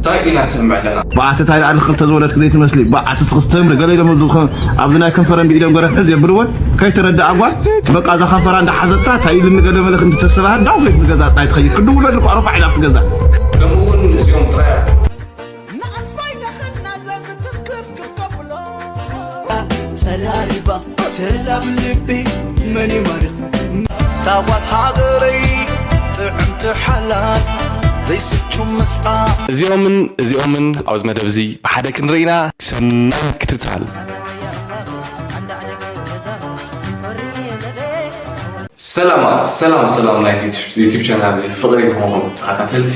እንታይ ኢና ንሰምዕ ኣለና? ብኣቲ እንታይ ደኣ ንክልተ ዝወለድክ ዘይትመስሊ? ብኣቲ ስኽስ ተምሪ ገለ ኢሎም ኣብዚ ኸ-፣ ኣብዚ ናይ ከንፈረን ብኢዶም ገረብ ሕዝ የብልወን? ከይተረድኣ ጓል፣ በቃ እዛ ከንፈራ እንዳሓዘታ እንታይ ኢሉኒ ገለ መለ ክንዲ ተሰባህ ዳው ቤት ንገዛ ጥራይ ትኸይድ። ክድውለሉ እኮ ረፋዕ ኢላ ኣብቲ ገዛ። ከምኡ እውን እዚኦም ጥራይ ንኣልፋይ ለኸና ዘዝትክፍ ክትከፍሎ። ጸራሪባ ቸላብ ልቢ መን ይማርኽ? ታዋት ሃገረይ ጥዕምቲ ሓላል ዘይስቹ ምስኣ። እዚኦምን እዚኦምን ኣብዚ መደብ እዚ ብሓደ ክንርኢና ሰናይ ክትታል። ሰላማት፣ ሰላም፣ ሰላም ናይዚ ዩቱብ ቻናል እዚ ፍቕሪ ዝኾንኩም ተኸታተልቲ፣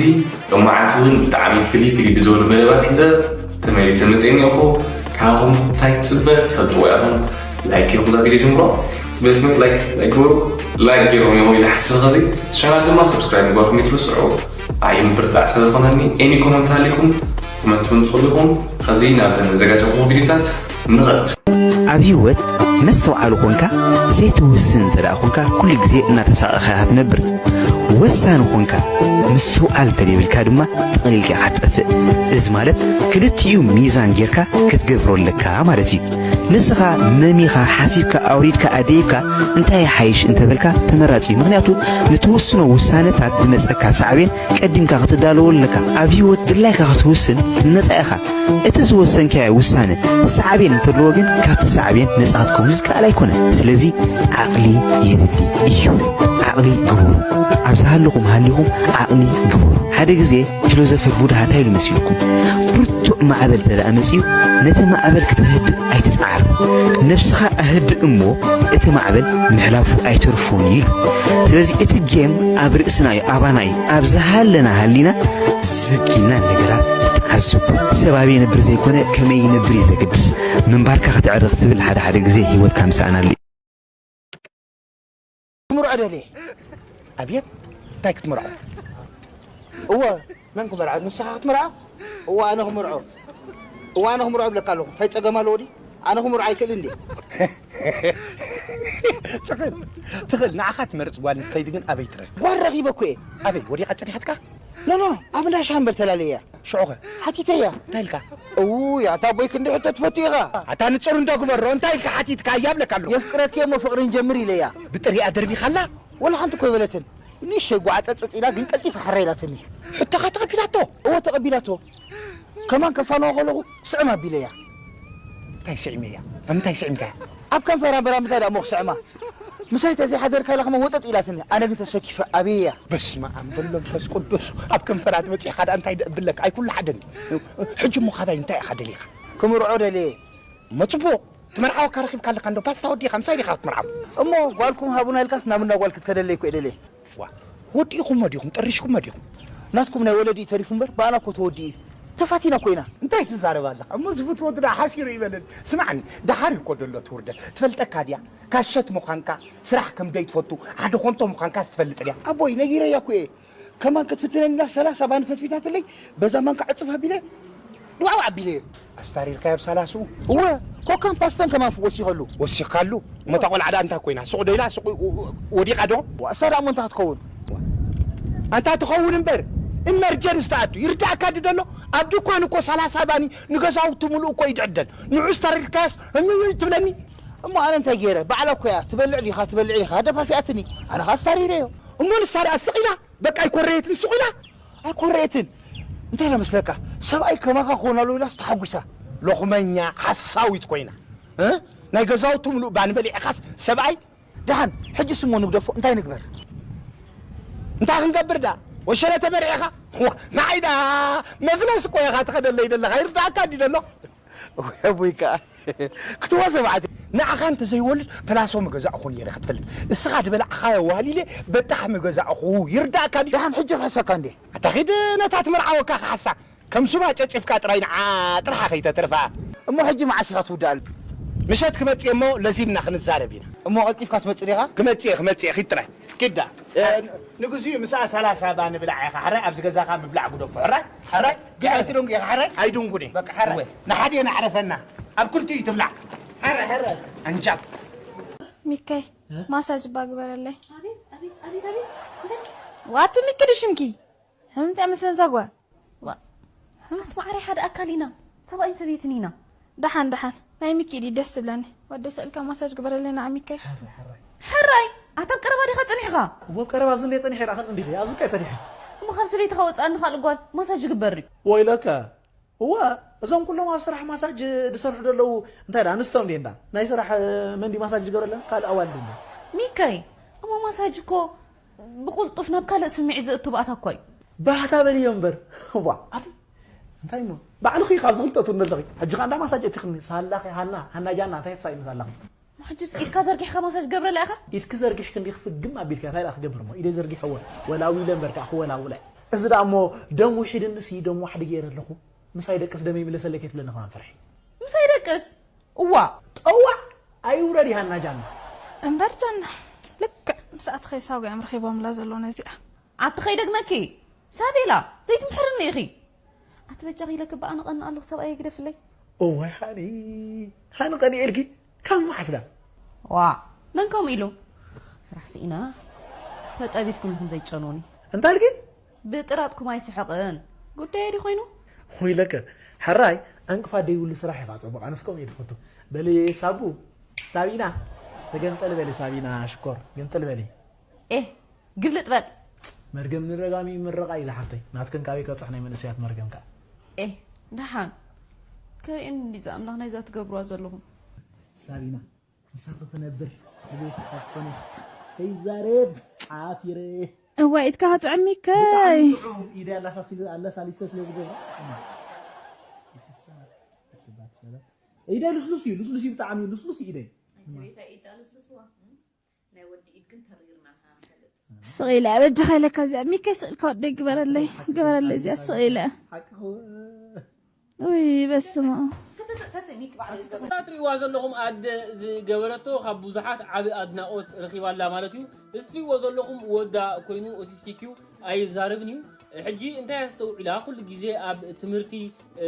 ሎማዓንቲ እውን ብጣዕሚ ፍልይ ፍልይ ብዝበሉ መደባት ሒዘ ተመሊሰ መፅእ እኒኦኹ። ካብኹም እንታይ ትፅበ ትፈልጥዎ ኢኹም። ላይክ ጌርኩም እዛ ቪድዮ ጀምሮ። ፅበት ላይክ፣ ላይክ ግበሩ። ላይክ ጌሮም እዮም ኢለ ሓስብ ኸዚ ቻናል ድማ ሰብስክራይብ ምግባርኩም ይትረስዑ። ኣይምብርታዕ ስለ ዝኾነኒ ኤኒ ኮመንት ሃሊኩም ኮመንት እውን ትኽእሉ ኢኹም። ኸዚ ናብዘን ዘዘጋጀኹም ቪድዮታት ንኸድ። ኣብ ህይወት መስተውዓሊ ኾንካ ዘይትውስን እንተ ደኣ ኾንካ፣ ኩሉ ግዜ እናተሳቐኻ ኢኻ ትነብር። ወሳኒ ኾንካ ምስትውዓል እንተ ዘይብልካ ድማ፣ ጠቕሊልካ ኢኻ ትጠፍእ። እዚ ማለት፣ ክልቲኡ ሚዛን ጌርካ ክትገብሮ ኣለካ ማለት እዩ። ንስኻ መሚኻ፣ ሓሲብካ፣ ኣውሪድካ፣ ኣደይብካ፣ እንታይ ይሓይሽ እንተ በልካ ተመራጺ እዩ። ምኽንያቱ፣ ንትውስኖ ውሳነታት ዝመጸካ ሳዕቤን ቀዲምካ ክትዳለወሉ ኣለካ። ኣብ ህይወት ድላይካ ክትውስን ነጻ ኢኻ። እቲ ዝወሰንካዮ ውሳነ ሳዕቤን እንተለዎ ግን፣ ካብቲ ሳዕቤን ነጻ ክትከውን ዝከኣል ኣይኮነን። ስለዚ ዓቕሊ የድሊ እዩ። ዓቕሊ ግበሩ። ኣብ ዝሃለኹም ሃሊኹም ዓቕሊ ግበሩ። ሓደ ግዜ ፊሎዞፈር ቡድሃ እንታይ ኢሉ መሲልኩም? ብርቱዕ ማዕበል እንተ ደኣ መጺኡ፣ ነቲ ማዕበል ክትህድእ ኣይትጽዓር። ነብስኻ ኣህድእ እሞ፣ እቲ ማዕበል ምሕላፉ ኣይተርፎን እዩ ኢሉ። ስለዚ እቲ ጌም ኣብ ርእስና እዩ፣ ኣባና እዩ። ኣብ ዝሃለና ሃሊና ዝግ ኢልና ነገራት ተዓዝቡ። ሰብ ኣበይ ይነብር ዘይኮነ፣ ከመይ ይነብር እዩ ዘገድስ። ምንባርካ ከተዕሪ ክትብል ሓደ ሓደ ግዜ ህይወትካ ምስኣናሉ እዩ። ክምርዖ ደልየ። ኣብየት? እንታይ ክትምርዖ? እወ፣ መን ክመርዖ? ንስኻ ክትምርዖ? እወ፣ ኣነ ክምርዖ። እወ፣ ኣነ ክምርዖ እብለካ ኣለኹ። እንታይ ጸገም ኣለዎ ድዩ? ኣነ ክምርዖ ኣይክእልን ድየ? ትኽእል፣ ትኽእል። ንዓኻ ትመርጽ ጓል ኣንስተይቲ ግን ኣበይ ትረክብ? ጓል ረኺበ እኮ እየ። ኣበይ? ወዲቓ ጸኒሓትካ? ኖ፣ ኖ፣ ኣብ እንዳ ሻምበል ተላለያ። ሽዑኸ? ሓቲተያ። እንታይ ኢልካ? እውይ፣ ኣታ ኣቦይ ክንዲ ሕቶ ትፈቱ ኢኻ። ኣታ ንጹር እንዶ ግበሮ፣ እንታይ ኢልካ ሓቲትካ እያ እብለካ ኣለኹ። የፍቅረኪ እሞ ፍቕሪ ንጀምር ኢለያ። ብጥሪኣ ደርቢኻላ? ወላ ሓንቲ እኮ ኣይበለትን። ንእሽተይ ጓዓ ጸጽ ኢላ ግን ቀልጢፋ ሕራይ ኢላትኒ። ሕቶኻ ተቐቢላቶ? እወ ተቐቢላቶ። ከማን ከፋንዋ ከለኹ ስዕም ኣቢለያ። እንታይ ስዒመያ? ኣብ ምንታይ ስዒምካያ? ኣብ ከንፈራ እምበር ኣብ ምንታይ ደኣ እሞ ክስዕማ? ምሳይ ተዘይሓደርካ ኢላ ከማን ወጠጥ ኢላትኒ። ኣነ ግን ተሰኪፈ ኣብየያ። በስመ ኣብ ወወልድ ወመንፈስ ቅዱስ። ኣብ ከንፈራ ትበጺሕካ ደኣ እንታይ ደኣ እብለካ? ኣይኩሉ ሓደ እንዲ። ሕጂ እሞ ካባይ እንታይ ኢኻ ደሊኻ? ክምርዖ ደልየ። እሞ ጽቡቕ። ትመርዓወካ ረኺብካ ኣለካ እንዶ ፓስታ ወዲኻ ምሳይ ዲኻ ክትምርዓው? እሞ ጓልኩም ሃቡና ኢልካስ ናብ እንዳ ጓል ክትከደለይ እኮ እየ ደልየ። ዋ፣ ወዲእኩሞ ዲኹም? ጠሪሽኩሞ ዲኹም? ናትኩም ናይ ወለዲ እዩ ተሪፉ እምበር፣ ብኣና እኮ ተወዲኡ እዩ። ተፋቲና እኮ ኢና። እንታይ ትዛረብ ኣለኻ? እሞ ዝፍትዎ ወዲ ደኣ ሓሲሩ ይበለኒ። ስማዕኒ፣ ደሓር እዩ እኮ ዘሎ እቲ ውርደት። ትፈልጠካ ድያ? ካሸት ምዃንካ፣ ስራሕ ከም ደይትፈቱ፣ ሓደ ኾንቶ ምዃንካስ ትፈልጥ ድያ? ኣቦይ፣ ነጊረያ እኮ እየ። ከማን ክትፍትነኒ ኢላ ሰላሳ ባኒ ፈትፊታትለይ፣ በዛ ማንካ ዕጽፍ ኣቢለ፣ ድዋው ኣቢለዮ። ኣስታሪርካዮ ኣብ ሰላስኡ? እወ፣ ኮካን ፓስተን ከማን ወሲኸሉ። ወሲኽካሉ? እሞ እታ ቆልዓ ደኣ እንታይ ኮይና? ሱቕ ዶ ኢላ? ሱቕ ወ-፣ ወ-፣ ወዲቓ ዶ? ዋ፣ እሳ ደኣ እሞ እንታይ ክትከውን? ኣንታ ትኸውን እምበር፣ ኢመርጀንስ ትኣቱ። ይርዳእካ ድዩ ደሎ? ኣብ ድኳን እኮ ሰላሳ ባኒ ንገዛውቲ ምሉእ እኮ እዩ ድዕደል። ንዑ ኣስታሪርካዮስ፣ እምም ትብለኒ? እሞ ኣነ እንታይ ገይረ? ባዕላ እኮ እያ። ትበልዕ ዲኻ፣ ትበልዕ ዲኻ? ደፋፊኣትኒ። ኣነ ኸኣ ኣስታሪረዮ። እሞ ንሳ ደኣ ስቕ ኢላ? በቃ ኣይኮረየትን ሱቕ ኢላ? ኣይኮረየትን። እንታይ ኢላ መስለካ? ሰብኣይ ከማኻ ክኾን ኣለዎ ኢላስ ተሓጒሳ። ሎኽመኛ ሓሳዊት ኮይና። እ? ናይ ገዛውቱ ምሉእ ባኒ በሊዕኻስ ሰብኣይ? ደሓን፣ ሕጂ ስሞ ንግደፎ፣ እንታይ ንግበር? እንታይ ክንገብር ደኣ? ወሸለ ተመርዒኻ? ዋ፣ ንዓይ ደኣ መፍለስ እኮ ኢኻ ትኸደለይ ዘለኻ። ይርዳእካ ድዩ ደሎ? ወይ ኣቦይ ከኣ ክትዋ ሰብዓት ንዓኻ እንተዘይወልድ ፕላሶ ምገዛእኹ ነይረ ክትፈልጥ። እስኻ ዝበላዕኻዮ ዋህሊለ በጣሕ ምገዛእኹ። ይርዳእካ ድዩ? ደሓን ሕጂ ክሕሰካ እንዴ? ኣታ ኺድ ነታ ትመርዓወካ ክሓሳ። ከም ሱባ ጨጭፍካ ጥራይ ንዓ ጥርሓ ከይተትርፋ። እሞ ሕጂ መዓስ ኢኻ ትውድኣሉ? ምሸት ክመጽእ እሞ ለዚምና ክንዛረብ ኢና። እሞ ቀልጢፍካ ትመጽእ ዲኻ? ክመጽእ እየ፣ ክመጽእ እየ፣ ኺድ ጥራይ። ኪዳ። እ፣ ንግዚኡ ምሳኣ ሰላሳ ባኒ ብላዕ ኢኻ። ሕራይ ኣብዚ ገዛኻ ምብላዕ ግደፎ። ሕራይ፣ ሕራይ። ግዕቲ ዶንጉ ኢኻ። ሕራይ። ኣይድንጉን እየ። በቃ ሕራይ። እወ። ንሓደ ነዕረፈና። ኣብ ክልቲኡ ትብላዕ። ሕራይ፣ ሕራይ። ኣንጃብ። ሚካይ፣ እ? ማሳጅ እባ ግበረለይ። ኣቤት፣ ኣቤት፣ ኣቤት፣ ኣቤት። እንታይ? ዋቲ ሚኪ ድሽምኪ? ህምንት ምስለን ዛጓ። ዋ። ኣቲ ማዕረይ ሓደ ኣካል ኢና፣ ሰብኣይን ሰበይትን ኢና። ደሓን ደሓን፣ ናይ ሚኪ ኢድ ደስ ትብለኒ። ወደይ ስእልካ ማሳጅ ግበረለይ ንዓ ሚካይ። ሕራይ፣ ኣታ ኣብ ቀረባ ዲኻ ጸኒሕኻ? እወ ኣብ ቀረባ ኣብዚ እንድየ ጸኒሐ፣ ደኣ ክንዲ ዲኺ ኣብዚ እኮ እየ ጸኒሐ። እሞ ካብ ሰበይትኻ ወጻኢ ንኻልእ ጓል ማሳጅ ይግበር ድዩ? ወይለከ እወ፣ እዞም ኩሎም ኣብ ስራሕ ማሳጅ ዝሰርሑ ዘለዉ እንታይ ደኣ ኣንስቶም ድየን ደኣ? ናይ ስራሕ መን ድዩ ማሳጅ ዝገብረለን? ካልእ ኣዋልድ እንድየን። ሚካይ፣ እሞ ማሳጅ እኮ ብቕልጡፍ ናብ ካልእ ስምዒት ዘእቱ ባእታ እኮ እዩ። ባህታ በልዮ እምበር። እዋ ኣቲ እንታይ እሞ ባዕልኺ ካብዚ ክልተ ትውኒ ኣለኺ። ሕጂ ከኣ እንዳ ማሳጅ እቲኽኒ ሳላኺ ሃና ሃና ጃና እንታይ ትሳኢኒ ሳላኺ። ሕጅስ ኢድካ ዘርጊሕካ ማሳጅ ገብረላ ኢኻ? ኢድኪ ዘርጊሕኪ እንዲኺ ፍግም ኣቢልኪ እንታይ ደኣ ክገብር እሞ ኢደይ ዘርጊሐወ ወላዊለ እምበር ከኣ ክወላውለ። እዚ ደኣ እሞ ደም ውሒድንሲ ደም ዋሕዲ ገይረ ኣለኹ። ምሳይ ደቅስ ደመይ ይምለሰለይ ከይትብለኒ ከማን ፍርሒ። ምሳይ ደቅስ? እዋ ጠዋዕ ኣይውረድ ይሃና ጃና። እምበር ጃና ልክዕ ምስ ኣትኸይ ሳጉ እዮም ረኺቦምላ ዘለዉ ነዚኣ። ኣቲ ከይደግመኪ ሳቤላ ዘይትምሕርኒ ኢኺ። ኣቲ በጃኺ ኢለኪ በኣ ንቐንእ ኣለኹ ሰብኣየይ ግደፍለይ። እዋይ ሃኒ ሃኒ ቀኒኤልኪ ካብ መዓስ ዳ? ዋእ መን ከምኡ ኢሉ? ስራሕ ስኢና ተጠቢስኩም ኢኹም ዘይትጨንዉኒ። እንታይ ኢልኪ? ብጥራጥኩም ኣይስሕቕን ጉዳየ ድዩ ኮይኑ? ወይለከ ሕራይ ዕንቅፋት ደይብሉ ስራሕ ኢኻ ጸቡቕ ኣነስ ከምኡ እየ ዝፈቱ። በሊ ሳቡ ሳቢና ተገንጠሊ በሊ ሳቢና ሽኮር ገንጠሊ በሊ። ኤህ ግልብጥ በል። መርገም ንረጋሚኡ ምረቓ እዩ ዝሓፍተይ። ናትክን ካበይ ከብፅሕ ናይ መንእሰያት መርገም ከኣ። ኤህ ደሓን ከርእየኒ እንዲ ዝኣምላኽ ናይዛ ትገብርዋ ዘለኹም። ሳቢና ምሳኺ ክነብር ድሌት ካብ ኮነ ከይዛረብ ሓፊረ። እዋይ ኢድካ ክጥዕም ሚከይ። ብጣዕሚ ጥዑም ኢደ ኣላሳሲ ኣለሳሊሰ ስለ ዝገብራ። ኢደ ልስሉስ እዩ ልስሉስ እዩ ብጣዕሚ እዩ ልስሉስ እዩ ኢደይ። ናይ ሰበይታይ ኢድ ደኣ ልስሉስ እዋ ናይ ወዲ ኢድ ግን ተሪርና ንሕና ንፈልጥ። ስቕ ኢለ በጃኻ ኢለካ እዚኣ ሚከይ ስቕ ኢልካ ወደይ ግበረለይ ግበረለይ እዚኣ ስቕ ኢለ ሓቂ ክው- ውይ በስመ ኣብ። እስከ ተሰ- ተሰ- ሚክ ባዕሉ ዝገብር። እዛ ትሪእዋ ዘለኹም ኣደ ዝገበረቶ ካብ ብዙሓት ዓቢ ኣድናቖት ረኺባላ ማለት እዩ። እዚ ትሪእዎ ዘለኹም ወዳ ኮይኑ ኦቲስቲክ እዩ ኣይዛረብን እዩ። ሕጂ እንታይ ኣስተውዒላ ኩሉ ግዜ ኣብ ትምህርቲ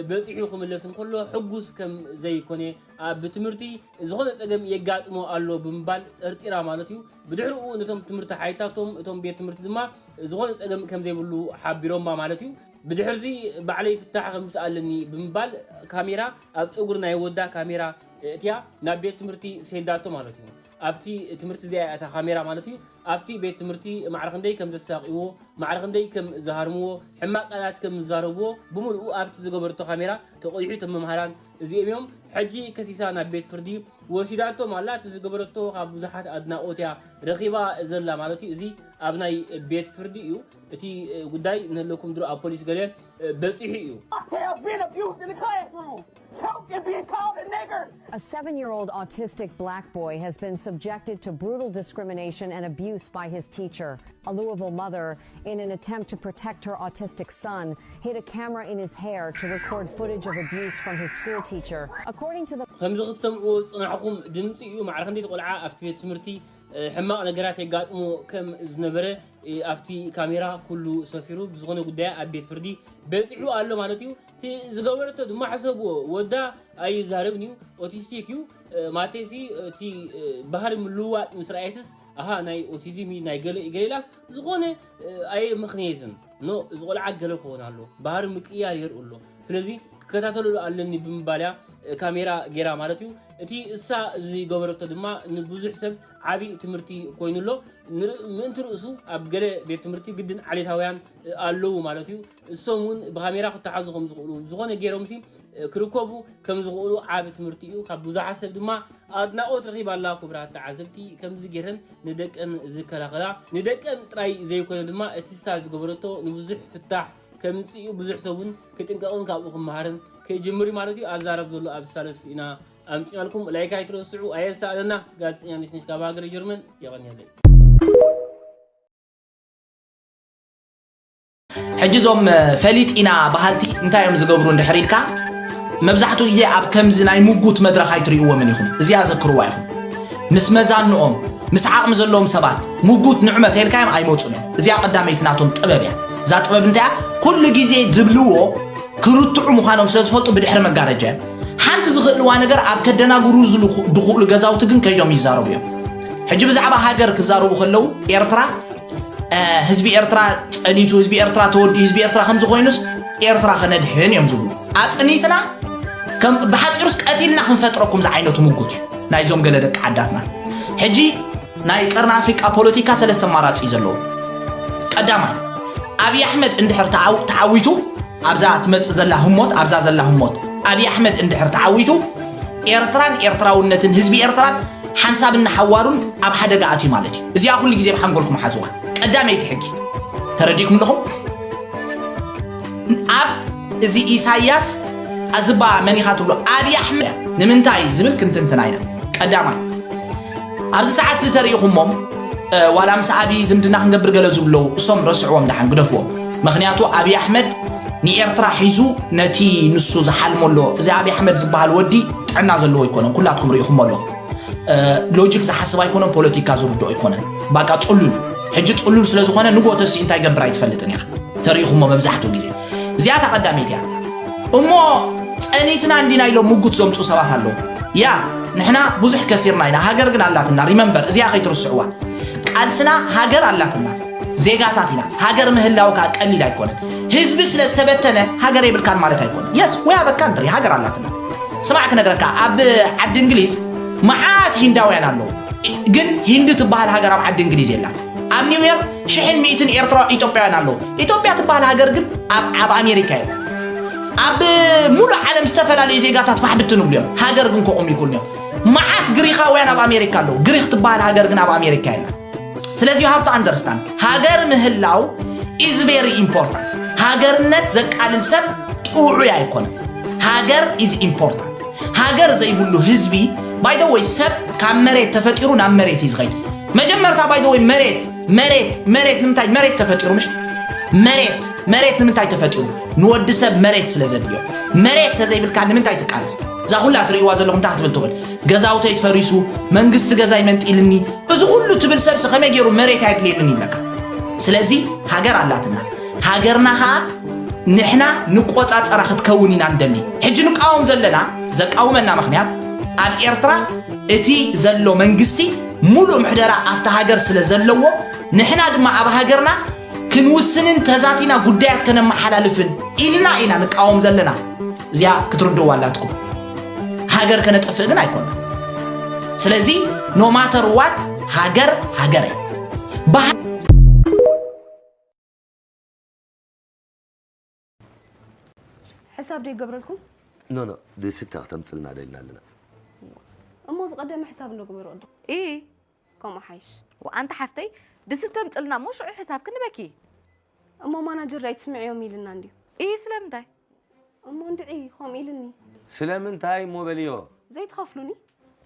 በጺሑ ክምለስ እንከሎ ሕጉስ ከም ዘይኮነ ኣብ ትምህርቲ ዝኾነ ጸገም የጋጥሞ ኣሎ ብምባል ጠርጢራ ማለት እዩ። ብድሕሪኡ ነቶም ትምህርቲ ሓይታቶም እቶም ቤት ትምህርቲ ድማ ዝኾነ ጸገም ከም ዘይብሉ ሓቢሮማ ማለት እዩ። ብድሕርዚ ባዕለይ ፍታሕ ከምጽእ ኣለኒ ብምባል ካሜራ ኣብ ጸጉሪ ናይ ወዳ ካሜራ እትያ ናብ ቤት ትምህርቲ ሰይዳቶ ማለት እዩ። ኣብቲ ትምህርቲ እዚኣ እያ እታ ካሜራ ማለት እዩ። ኣብቲ ቤት ትምህርቲ ማዕረ ክንደይ ከም ዘሳቕይዎ፣ ማዕረ ክንደይ ከም ዝሃርምዎ፣ ሕማቕ ቃላት ከም ዝዛረብዎ ብምሉኡ ኣብቲ ዝገበረቶ ካሜራ ተቐዲሑ እቶም መምሃራን እዚኦም እዮም። ሕጂ ከሲሳ ናብ ቤት ፍርዲ ወሲዳቶም ኣላ። እቲ ዝገበረቶ ካብ ብዙሓት ኣድናቖት እያ ረኺባ ዘላ ማለት እዩ። እዚ ኣብ ናይ ቤት ፍርዲ እዩ። እቲ ጉዳይ ንህለኩም ድሮ ኣብ ፖሊስ ገለ በጺሑ እዩ። Cocktails being abused in the classroom. Choke and being called a nigger. A seven year old autistic black boy has been subjected to brutal discrimination and abuse by his teacher. A Louisville mother, in an attempt to protect her autistic son, hid a camera in his hair to record footage of abuse from his school teacher. According to the ከምዚ ክትሰምዕዎ ዝጽናሕኹም ድምጺ እዩ። ማዕረ ክንደይ እቲ ቆልዓ ኣብቲ ቤት ትምህርቲ ሕማቕ ነገራት የጋጥሞ ከም ዝነበረ ኣብቲ ካሜራ ኩሉ ሰፊሩ ብዝኾነ ጉዳያ ኣብ ቤት ፍርዲ በጺሑ ኣሎ ማለት እዩ። እቲ ዝገበረቶ ድማ ሕሰብዎ ወዳ ኣይዛረብን እዩ ኦቲስቲክ እዩ ማለተይሲ እቲ ባህሪ ምልውዋጥ ምስ ረኣየትስ ኣሃ ናይ ኦቲዝም እዩ ናይ ገለ እዩ ገለ ኢላስ ዝኾነ ኣየምኽንየዝን ኖ እዚ ቆልዓ ገለ ክኾን ኣሎ ባህሪ ምቅያር የርእ ኣሎ ስለዚ ክከታተለሉ ኣለኒ ብምባል እያ ካሜራ ገይራ ማለት እዩ እቲ እሳ ዝገበረቶ ድማ ንብዙሕ ሰብ ዓብዪ ትምህርቲ ኮይኑ ኣሎ ምእንቲ ርእሱ ኣብ ገለ ቤት ትምህርቲ ግድን ዓሌታውያን ኣለዉ ማለት እዩ እሶም እውን ብካሜራ ክተሓዙ ከም ዝኽእሉ ዝኾነ ገይሮም ሲ ክርከቡ ከም ዝኽእሉ ዓቢ ትምህርቲ እዩ ካብ ብዙሓት ሰብ ድማ ኣድናቖት ረኺባ ኣላ ክቡራት ተዓዘብቲ ከምዚ ገይረን ንደቀን ዝከላኸላ ንደቀን ጥራይ ዘይኮነ ድማ እቲ እሳ ዝገበረቶ ንብዙሕ ፍታሕ ከምጽእ እዩ ብዙሕ ሰብ እውን ክጥንቀቕን ካብኡ ክመሃርን ክጅምር እዩ ማለት እዩ ኣዛረብ ዘሎ ኣብ ሳለስቲ ኢና ኣምጺናልኩም ላይክ ኣይትረስዑ ኣየሳእነና ጋዜጠኛ ነሽነሽ ካብ ሃገረ ጀርመን የቐንየለይ ሕጂ እዞም ፈሊጥ ኢና በሃልቲ እንታይ እዮም ዝገብሩ እንድሕር ኢልካ መብዛሕትኡ ግዜ ኣብ ከምዚ ናይ ምጉት መድረኽ ኣይትርእይዎምን ኢኹም እዚኣ ዘክርዋ ኢኹም ምስ መዛንኦም ምስ ዓቕሚ ዘለዎም ሰባት ምጉት ንዕመት ኢልካዮም ኣይመፁን እዮም እዚኣ ቀዳመይቲ ናቶም ጥበብ እያ እዛ ጥበብ እንታይ ኩሉ ግዜ ዝብልዎ ክርትዑ ምዃኖም ስለ ዝፈልጡ ብድሕሪ መጋረጃ እዮም ሓንቲ ዝኽእልዋ ነገር ኣብ ከደናግሩ ዝኽእሉ ገዛውቲ ግን ከይዶም ይዛረቡ እዮም ሕጂ ብዛዕባ ሃገር ክዛረቡ ከለዉ ኤርትራ ህዝቢ ኤርትራ ጸኒቱ ህዝቢ ኤርትራ ተወዲ ህዝቢ ኤርትራ ከምዚ ኮይኑስ ኤርትራ ከነድሕን እዮም ዝብሉ። ኣጽኒትና ከም ብሓጺሩስ ቀቲልና ክንፈጥረኩም ዝዓይነቱ ምጉት እዩ ናይዞም ገለ ደቂ ዓዳትና። ሕጂ ናይ ቀርኒ ኣፍሪቃ ፖለቲካ ሰለስተ ኣማራጺ እዩ ዘለዎ። ቀዳማይ፣ ኣብይ ኣሕመድ እንድሕር ተዓው- ተዓዊቱ ኣብዛ ትመጽእ ዘላ ህሞት ኣብዛ ዘላ ህሞት ኣብይ ኣሕመድ እንድሕር ተዓዊቱ ኤርትራን ኤርትራውነትን ህዝቢ ኤርትራን ሓንሳብን ንሓዋሩን ኣብ ሓደጋ ኣትዩ ማለት እዩ። እዚኣ ኩሉ ግዜ ብሓንጎልኩም ሓዝዋ። ቀዳመይቲ ሕጊ ተረዲእኩም ኣለኹም? ኣብ እዚ ኢሳያስ ኣዝባ መኒኻ ትብሎ ኣብይ ኣሕመድ ንምንታይ ዝብል ክንትንትና ኢና። ቀዳማይ ኣብዚ ሰዓት እዚ ተሪኢኹሞም ዋላ ምስ ኣብይ ዝምድና ክንገብር ገለ ዝብለው እሶም ረስዕዎም ደሓን ግደፍዎም። ምክንያቱ ኣብይ ኣሕመድ ንኤርትራ ሒዙ ነቲ ንሱ ዝሓልሞ ኣሎ። እዚ ኣብይ ኣሕመድ ዝበሃል ወዲ ጥዕና ዘለዎ ኣይኮነን። ኩላትኩም ርኢኹሞ ኣለኹም። ሎጂክ ዝሓስብ ኣይኮነን፣ ፖለቲካ ዝርድኦ ኣይኮነን። ባቃ ጽሉል። ሕጂ ጽሉል ስለ ዝኾነ ንግሆ ተሲኡ እንታይ ገብር ኣይትፈልጥን ኢኻ። ተሪኢኹሞ መብዛሕትኡ ግዜ። እዚኣ እታ ቀዳመይቲ እያ። እሞ ጸኒትና እንዲና ኢሎም ምጉት ዘምጹ ሰባት ኣለዉ። ያ ንሕና ብዙሕ ከሲርና ኢና፣ ሃገር ግን ኣላትና። ሪመምበር እዚኣ ከይትርስዕዋ። ቃልስና ሃገር ኣላትና፣ ዜጋታት ኢና። ሃገር ምህላው ከኣ ቀሊል ኣይኮነን። ህዝቢ ስለ ዝተበተነ ሃገር የብልካን ማለት ኣይኮነን። የስ ወይ ኣበካ እንትሪ ሃገር ኣላትና። ስማዕ ክነግረካ፣ ኣብ ዓዲ እንግሊዝ መዓት ሂንዳውያን ኣለዉ፣ ግን ሂንዲ ትበሃል ሃገር ኣብ ዓዲ እንግሊዝ የላን። ኣብ ኒውዮርክ ሽሕን ሚእትን ኤርትራ ኢትዮጵያውያን ኣለዉ። ኢትዮጵያ ትበሃል ሃገር ግን ኣብ ኣብ ኣሜሪካ እያ። ኣብ ሙሉእ ዓለም ዝተፈላለዩ ዜጋታት ፋሕ ብትን ይብሉ እዮም። ሃገር ግን ከቑም ይኩን እዮም። መዓት ግሪኻውያን ኣብ ኣሜሪካ ኣለዉ። ግሪኽ ትበሃል ሃገር ግን ኣብ ኣሜሪካ የላ። ስለዚ you have to understand ሃገር ምህላው is very important። ሃገርነት ዘቃልል ሰብ ጥዑይ ኣይኮነን። ሃገር is important። ሃገር ዘይብሉ ህዝቢ by the way ሰብ ካብ መሬት ተፈጢሩ ናብ መሬት እዩ ዝኸይድ። መጀመርታ by the way መሬት መሬት መሬት ንምንታይ መሬት ተፈጢሩ ምሽ መሬት መሬት ንምንታይ ተፈጢሩ ንወዲ ሰብ መሬት ስለ ዘድልዮ። መሬት ተዘይብልካ ንምንታይ ትቃለስ? እዛ ኩላ ትርእይዋ ዘለኹም እንታይ ክትብል ትኽእል? ገዛውተይ ትፈሪሱ መንግስቲ ገዛይ መንጢልኒ እዚ ኩሉ ትብል ሰብሲ ከመይ ገይሩ መሬት ኣየድልየንን ይብለካ? ስለዚ ሃገር ኣላትና። ሃገርና ኸኣ ንሕና ንቆጻጸራ ክትከውን ኢና ንደሊ። ሕጂ ንቃወም ዘለና ዘቃውመና ምኽንያት ኣብ ኤርትራ እቲ ዘሎ መንግስቲ ሙሉእ ምሕደራ ኣብቲ ሃገር ስለ ዘለዎ ንሕና ድማ ኣብ ሃገርና ክንውስንን ተዛቲና ጉዳያት ከነመሓላልፍን ኢልና ኢና ንቃወም ዘለና። እዚኣ ክትርድዋ ኣላትኩም። ሃገር ከነጥፍእ ግን ኣይኮና። ስለዚ no matter what ሃገር ሃገር እያ። ብሃ- ሕሳብ ዶ ይገብረልኩም? ኖ ኖ ድስታ ክተምፅልና ደልና ኣለና። እሞ ዝቐደመ ሕሳብ እንዶ ግበሩ ቅድም። ኢ ከምኡ ሓይሽ። ወኣንታ ሓፍተይ ድስቲ ተምፅልና እሞ ሽዑ ሕሳብ ክንበኪ። እሞ ማናጀር ኣይትስምዕዮም ኢልና እንድዩ። ኢ ስለምንታይ? እሞ እንድዒ ከምኡ ኢልኒ። ስለምንታይ እሞ በልዮ። ዘይትኸፍሉኒ?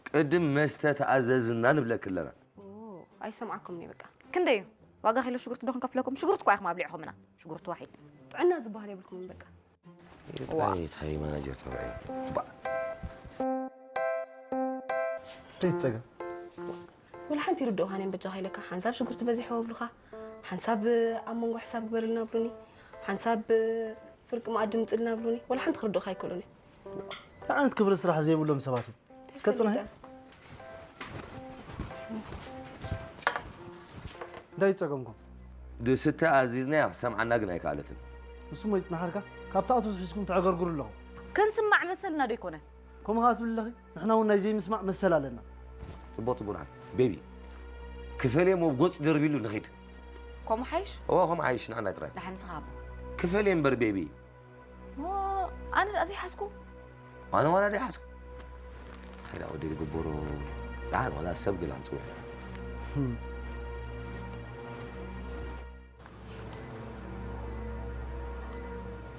ቅድም መስተ ተኣዘዝና ንብለኪ ኣለና። ኦ፣ ኣይሰምዓኩምኒ በቃ። ክንደይ እዩ? ዋጋ ኪሎ ሽጉርቲ ዶ ክንከፍለኩም? ሽጉርቲ እኳ ኢኹም ኣብሊዕኹምና። ሽጉርቲ ዋሒድ። ጥዕና ዝበሃል የብልኩምን በቃ። እንታይ እንታይ ማናጀር ተባዒ። ዘይትፀገም ወላ ሓንቲ ይርድኡኻን እዮም በጃኻ ኢለካ። ሓንሳብ ሽጉርቲ በዚሕዎ ይብሉኻ፣ ሓንሳብ ኣብ መንጎ ሕሳብ ግበርልና ይብሉኒ፣ ሓንሳብ ፍርቂ መኣዲ ምፅልና ይብሉኒ። ወላ ሓንቲ ክርድኡኻ ኣይክእሉን እዮም። እንታይ ዓይነት ክብሪ ስራሕ ዘይብሎም ሰባት እዮም። እስከ ፅናሕ። እንታይ ይፀገምኩም? ድስቲ ኣዚዝናያ ክሰምዓና ግን ኣይከኣለትን። ንሱም ወይ ፅናሓልካ ካብቲ ኣቶ ሒዝኩም ተዕገርግሩ ኣለኹም። ክንስማዕ መሰልና ዶ ኣይኮነን? ከምኡ ከዓ ትብል ኣለኺ። ንሕና እውን ናይ ዘይምስማዕ መሰል ኣለና። ፅቡቅ ትቡና ቤቢ ክፈል እሞ ጎፅ ደርቢሉ ንኺድ። ከምኡ ሓይሽ? እዎ ከም ሓይሽ ንዓና ጥራይ ደሓን ንስኻ ኣቦ። ክፈል እየ እምበር ቤቢ። ሞ ኣነ ደኣ ዘይሓዝኩ። ኣነ ዋላ ደይ ሓዝኩ። ሓይላ ወዲ ዝግበሩ ደሓን ዋላ ሰብ ግላ ንፅውዕ።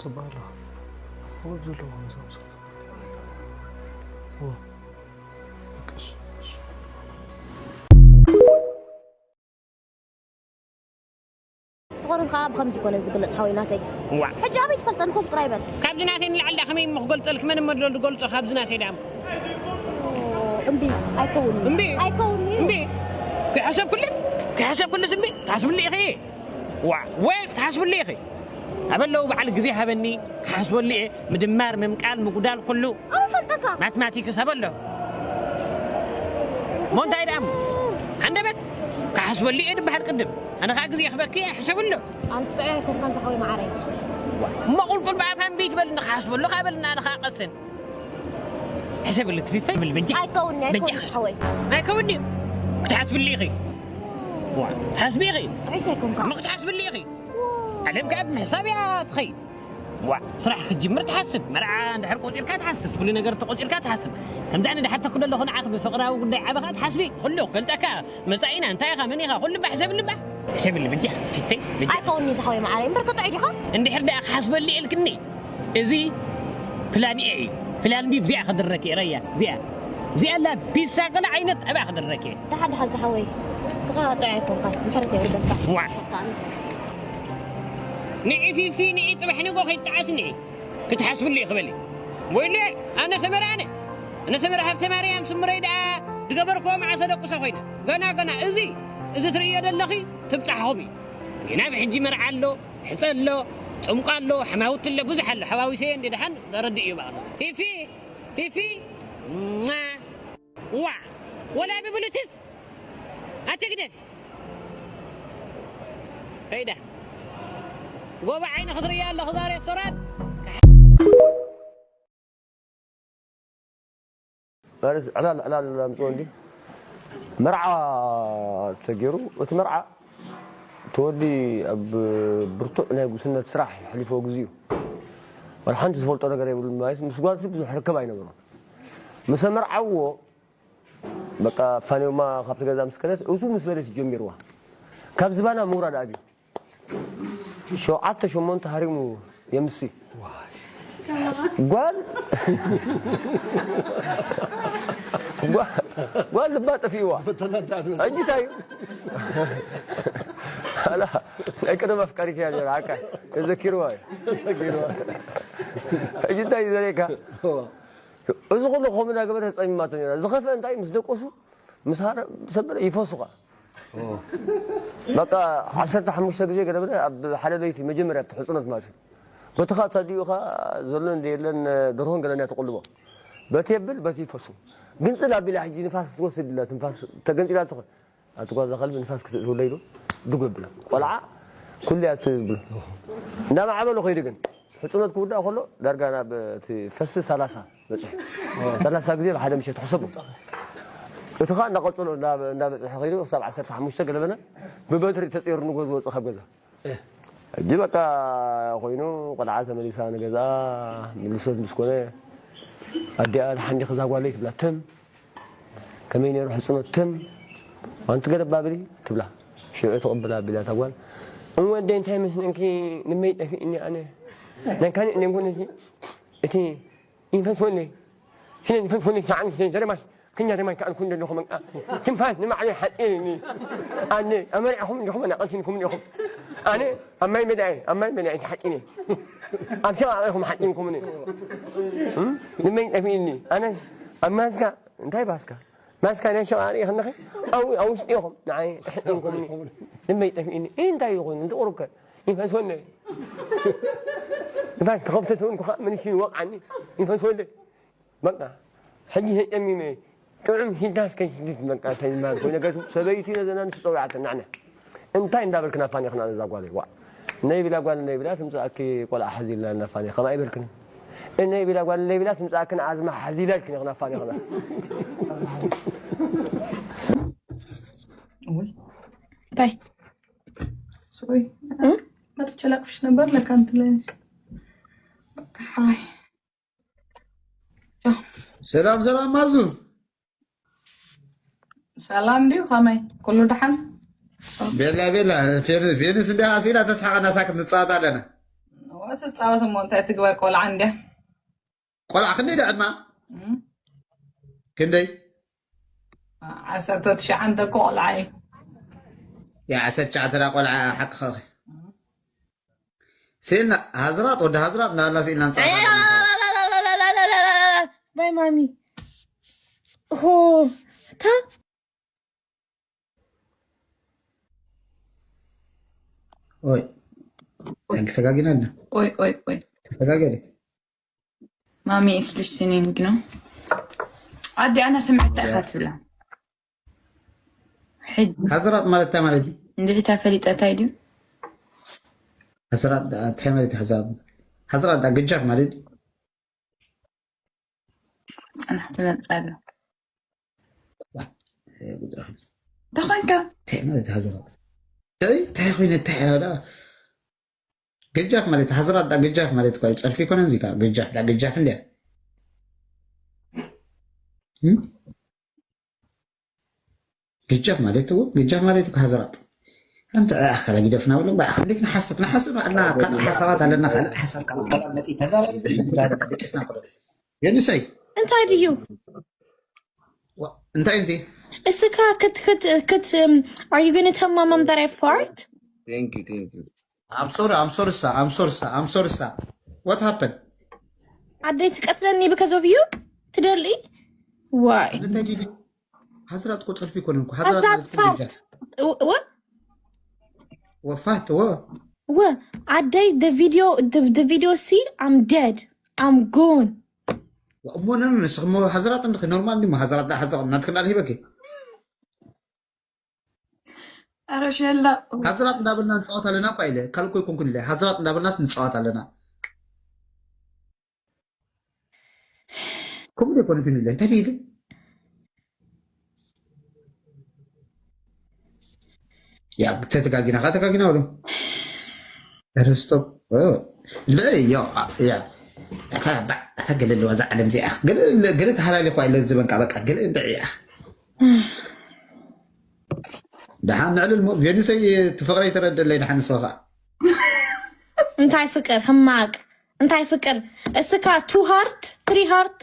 ፅቡቅ ኣለኻ። ክቡር ዘለዎ ምሳምሳ ፍቕሪ ከዓ ብኸምዚ ኮነ ዝግለፅ ሓወይ ናተይ። ዋዕ ሕጂ ኣበይ ትፈልጠኒ ኮፍ ጥራይ በል። ካብዚ ናተይ ንላዕሊ ዳ ከመይ እሞ ክገልፀልክ መን እሞ ድሎ ዝገልፆ ካብዚ ናተይ ዳ እምቢ ኣይከውንን እምቢ ኣይከውንን እዩ። እምቢ ከይሓሰብኩሉ ከይሓሰብኩሉስ እምቢ ትሓስብሉ ኢኺ። ዋዕ ወይ ክትሓስብሉ ኢኺ። ኣበለው በዓል ግዜ ሃበኒ ክሓስበሉ እየ። ምድማር ምምቃል ምጉዳል ኩሉ ኣበይ ፈልጠካ? ማትማቲክስ ኣበሎ እሞ እንታይ ደኣ እሞ ሃንደበት ክሓስበሉ እየ ድበሃል ቅድም ኣነ ከዓ ግዜ ክበኪ እየ ሕሰብሎ። ኣንስ ጥዑይ ኣይኮንካን ዝሓወይ መዓረይ። እሞ ቁልቁል ብኣፋ እምቢ ትበልኒ፣ ክሓስበሉ ካብ በልና ኣነ ከዓ ቀስን። ሕሰብሉ ትፊፈ ብል በጃ። ኣይከውንኒ፣ ኣይከውንኒ በጃ። ሓወይ። ኣይከውንኒ እዩ። ክትሓስብሉ ኢኺ። ዋ፣ ትሓስቢ ኢኺ። ርዕሽ ኣይኮንካ። እሞ ክትሓስብሉ ኢኺ። ዓለም ከዓ ብምሕሳብ እያ ትኸይድ። ዋ፣ ስራሕ ክትጅምር ትሓስብ፣ መርዓ እንድሕር ቆጺርካ ትሓስብ፣ ኩሉ ነገር ተቆጺርካ ትሓስብ። ከምዚ ኣነ ድሓተኩ ዘለኹ ንዓኺ ብፍቕራዊ ጉዳይ ዓቢ ኸኣ ትሓስቢ። ኩሉ ክፈልጠካ፣ መጻኢና እንታይ ኢኻ፣ መን ኢኻ፣ ኩሉ ባሕ ዘብል እባ። ሕሰብሉ በጃ፣ ፊተይ፣ በጃ። ኣይከውንኒ ዝሓወይ መዓረይ፣ እምበር ክትጥዑይ ዲኻ? እንድሕር ደኣ ክሓስበሉ ኢልክኒ፣ እዚ ፕላን ኤ እዩ። ፕላን ቢ ብዚኣ ክድረክ እየ፣ ረያ፣ እዚኣ። እዚኣ ኣላ ፒሳ ገለ ዓይነት ኣብኣ ክድረክ እየ። ደሓን፣ ደሓን ዝሓወይ፣ ስኻ ጥዑይ ኣይኮንካን፣ ምሕረት የውርደልካ። ዋ። ንዒ ፊፊ፣ ንዒ ጽባሕ ንጎ ከይትጠዓስኒ። ክትሓስብሉ እዩ ክበሊ። ወይለ፣ ኣነ ሰመረ ኣነ። ኣነ ሰመረ ሃብተ ማርያም ስምረይ ደኣ ዝገበርክዎ መዓሰ ደቁሰ ኮይነ። ገና፣ ገና እዚ፣ እዚ ትርእዮ ዘለኺ ትብጻሕኹም እዩ። ገና ብሕጂ መርዓ ኣሎ፣ ሕጸ ኣሎ፣ ጽምቋ ኣሎ፣ ሕማውቲ ኣሎ፣ ብዙሕ ኣሎ። ሓዋዊሰዮ እንደ ደሓን ተረድእ እዩ በኣኻ። ፊፊ፣ ፊፊ፣ ሟ፣ ዋ፣ ወላ ብብሉትስ ኣትግደፊ። ከይዳ። ጎቦ ዓይኒ ክትርእያ ኣለኹ እዛ ሬስቶራንት። ማለት ዕላል፣ ዕላል ኣምጽኦ እንዲ። መርዓ ተገይሩ፣ እቲ መርዓ እቲ ወዲ ኣብ ብርቱዕ ናይ ጉስነት ስራሕ የሕሊፍዎ ግዜኡ። ዋላ ሓንቲ ዝፈልጦ ነገር የብሉን ማለት ምስ ጓልሲ ብዙሕ ርክብ ኣይነበሮን። ምስ ኣመርዓውዎ በቃ ፋንዮማ ካብቲ ገዛ ምስ ከደት፣ እሱ ምስ በለት ጀሚርዋ። ካብ ዝባና ምውራድ ኣብዩ። ሸውዓተ ሸሞንተ ሃሪሙ የምሲ። ጓል፣ ጓል፣ ጓል ልባ ጠፊእዋ። ሕጂ እንታይ እዩ? ኣላ፣ ናይ ቀደም ኣፍቃሪት እያ ነይራ፣ ዓካ፣ ተዘኪርዋ እዩ። ሕጂ እንታይ እዩ ዘርእየካ? እዚ ኩሉ ከምኡ እናገበረ ጸሚማቶ ነይራ። ዝኸፍአ እንታይ ምስ ደቆሱ፣ ምስ ሃረ-፣ ሰበረ ይፈሱ ኸኣ። በቃ ዓሰርተ ሓሙሽተ ግዜ ገለ በለ ኣብ ሓደ ለይቲ መጀመርያ እቲ ሕጽኖት ማለት እዩ። በቲ ኸኣ ተዲኡ ኸኣ ዘሎ እንደ የለን ደርሆን ገለን እያ ትቕልቦ። በቲ የብል፣ በቲ ይፈሱ። ግንጽል ኣቢላ ሕጂ ንፋስ ክትወስድ ኢላ ትንፋስ ተገንጢላ ትኾን። ኣቲ ጓዛ ከልቢ ንፋስ ክትእትውለይ ኢሉ ድጉ የብላ። ቆልዓ ኩሉ እያ ትብሎ። እንዳማዕበሉ ከይዱ ግን ሕጽኖት ክውዳእ ከሎ ዳርጋ ናብ እቲ ፈሲ ሰላሳ በጺሑ። ሰላሳ ግዜ ብሓደ ምሸት ሕሰቡ። እቲ ኸኣ እንዳቐጸሎ እንዳ-፣ እንዳበጽሐ ከይዱ ክሳብ ዓሰርተ ሓሙሽተ ገለበና ብበትሪ ተጸይሩ ንጎ ዝወጽእ ካብ ገዛ። ሕጂ በቃ ኮይኑ ቆልዓ ተመሊሳ ንገዛ ምልሶት ምስ ኮነ ኣዲኣ ደሓን ዲኺ እዛ ጓለይ ትብላ። ትም ከመይ ነይሩ ሕጽኖት? ትም ኣንቲ ገለ ባብሊ ትብላ። ሽዑ ትቕብላ ኣቢላ እታ ጓል። እሞ ኣደይ እንታይ መስለንኪ ንመይ ጠፊእኒ ኣነ። ናይ ካልእ እንደ ኮነ እቲ፣ እቲ ይንፈስ ወለይ። ስለ ይንፈስ ወለይ ተዓን ስለ ዘረባስ ከኛ ደማ ይከኣልኩ እንደለኹ በቃ። ትንፋስ ንባዕለይ ሓጺርኒ። ኣነ ኣመሪዕኹም እንዲኹም ኣናቐልቲንኩም እንዲኹም። ኣነ ኣብ ማይ መዳይ፣ ኣብ ማይ መዳይ ተሓጺነ። ኣብ ሸቓቕ ኢኹም ሓጺንኩምኒ። እም? ንመይ ጠፊእኒ። ኣነስ ኣብ ማስካ፣ እንታይ ባስካ? ማስካ ናይ ሸቓቕ ርኢኽንኺ? ኣብ፣ ኣብ ውሽጢ ኢኹም ንዓይ ተሓጺንኩምኒ። ንመይ ጠፊእኒ። እንታይ እዩ ኮይኑ? እንድቑሩከ ይንፈስ ወለይ። ንፋስ ክኸፍቶ ተወንኩ ኸኣ ምንሽ ይወቕዓኒ። ይንፈስ ወለይ። በቃ፣ ሕጂ ተጨሚመ፣ ጥዑም ሽታ እስከ ይሽትት፣ በቃ፣ ተይማል ኮይነ፣ ገቱ ሰበይቲ ነዘን ኣንስቲ ጸዊዓተን፣ ንዓና። እንታይ እንዳበልክን ኣፋኒኽና ነዛ ጓለይ፣ ዋእ። ነይ ቢላ ጓል፣ ነይ ቢላ ትምጻእኪ ቆልዓ ሓዚልና እናፋኒ፣ ከምኣ ኣይበልክን። ነይ ቢላ ጓል፣ ነይ ቢላ ትምጻእክን ኣዝማ ሓዚላ ኢልክን ኢኽን ኣፋኒኽና። እንታይ? ሶሪ። እ? መጥቼ ላቅፍሽ ነበር፣ ለካ እንትን ላይ ነሽ። በቃ፣ ሓይ። ሰላም ሰላም ማዙ። ሰላም ድዩ? ከመይ? ኩሉ ደሓን? ቤላ ቤላ፣ ፌን-፣ ፌንስ እንዲያ ኣስኢላ ተስሓቐና ሳክት ንጻወት ኣለና። እዋ ትጻወት እሞ እንታይ ትግበር ቆልዓ እንዲያ። ቆልዓ ክንደይ ደኣ ዕድማ? እም? ክንደይ? ዓሰርተ ትሽዓተ እኮ ቆልዓ እዩ። ያ ዓሰርተ ትሽዓተ ደኣ ቆልዓ ሓቅኻ እኺ። እም። ስኢልና ሃዝራጥ፣ ወዲ ሃዝራጥ እናበልና ስኢልና ንጻወት ኣለና። ባይ ማሚ። ሆ፣ እታ ኦይ፣ ተጋጊና እንደ ኦይ፣ ኦይ፣ ኦይ። ተጋጊና። ማሚ is listening ነው። ኣዲ ኣና ስምዕታ ኢኻ ትብላ። ሕጂ ሃዝራጥ ማለት እንታይ ማለት እዩ? እንድዒታ ፈሊጠ እንታይ ድዩ? ሃዝራጥ እንታይ ማለት እዩ? ሃዝራጥ ሓዝራጥ ዳ ገጃፍ ማለት እዩ። ፅናሕ ትመፅእ ኣሎ። ዋ፣ እ፣ ጉድራ። እንታይ ኮንካ? እንታይ ማለት ሓዝራጥ? እንታይ እንታይ ኮይነ እንታይ ያዳ? ገጃፍ ማለት ሓዝራጥ ዳ ገጃፍ ማለት እኮ እዩ። ፀርፊ ይኮነ እዚ ካ ገጃፍ ዳ ገጃፍ እንዲያ። እም? ገጃፍ ማለት እኮ ገጃፍ ማለት እኮ ሓዝራጥ። እንተ ኣኸላ ግደፍና ብሎ ባእ እንዴት ንሓስብ ንሓስብ ኣልና ካልእ ሓሳባት ኣለና ካልእ ሓሳብ ካብ ካልእ መጽኢ ተዛረብ። ደቂስና ብሎ የንሰይ እንታይ ድዩ? ዋ፣ እንታይ እንቲ እስካ ክት ክት ክት are you gonna tell my mom that I fart? Thank you, thank you. I'm sorry, I'm sorry, sir. I'm sorry, sir. I'm sorry, sir. What happened? ኣደይ ትቀትለኒ because of you? ትደሊ? Why? እንታይ ዲዲ ሓዝራጥ እኮ ጸርፊ ይኮነ እኮ ሓዝራጥ ሓዝራጥ ማለት እኮ ፋት ገጃፍ። ወ- ወ- ወፋት ወ ወ ኣደይ the video the, the video see I'm dead, I'm gone. እሞ ነን ንስኽ እሞ ሓዝራጥ እንድኺ ኖርማል እንዲሞ ሓዝራጥ ዳ ሓዝራጥ እናትክና ሂበኪ። ኧረ ሸላ ሓዝራጥ እንዳበልና ንጻወት ኣለና እኳ ኢለ ካልኮ ይኮንኩን ኢለ ሓዝራጥ እንዳበልናስ ንጻወት ኣለና። ከምኡ ዘይኮነ ግን ኢለ እንታይ ኢለ ያ ተተጋጊና ካ ተጋጊና ወሎ። ኧረ ስቶፕ። ኦ፣ እንደ ያው ያ እታ ባ- እታ ገለ ኣለዋ እዛ ዓለም እዚኣ ገለ ገለ ተሃላሊ ኳ ኢለ ዝበንቃ በቃ ገለ እንደ ያ ደሓን ንዕልል ሞ ቬኒሰይ ትፍቕረይ ተረደለይ ደሓን ንስኻ እንታይ ፍቅር ሕማቅ እንታይ ፍቅር እስካ two heart three heart?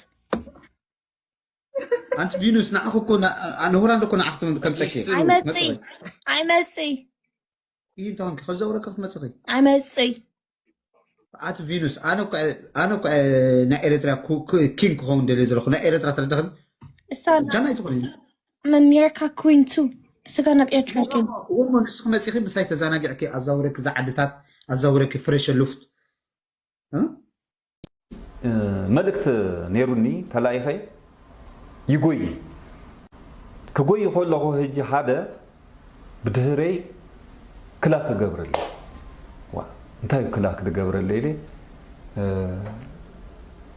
ኣንቲ ቪኑስ ንዓኹ እኮ ንሁራን እኮ ንዓኽ ከምፀኪ ኣይመፅይ ኣይመፅይ ይህ እንተኾንኪ ከዘውረካ ክትመፅኺ ኣይመፅይ ኣቲ ቪኑስ ኣነ እኮ ኣነ እኮ ናይ ኤርትራ ኪንግ ክኸውን ደልየ ዘለኹ ናይ ኤርትራ ተረዳኽን እሳና ጃና ኣይትኾኒ ኣሜሪካ ኩዊን ቱ ስጋ ናብ ኤርትራ ኪንግ እሞ ንስኺ መፂኺ ምሳይ ተዘናጊዕኪ ኣዛውረኪ እዛ ዓድታት ኣዛውረኪ ፍሬሸ ሉፍት መልእክት ነይሩኒ ተላኢኸ ይጎይ ክጎይ ከለኹ ህጂ ሓደ ብድህረይ ክላክ ክገብረለይ እንታይ ክላክ ክገብረለይ ኢለ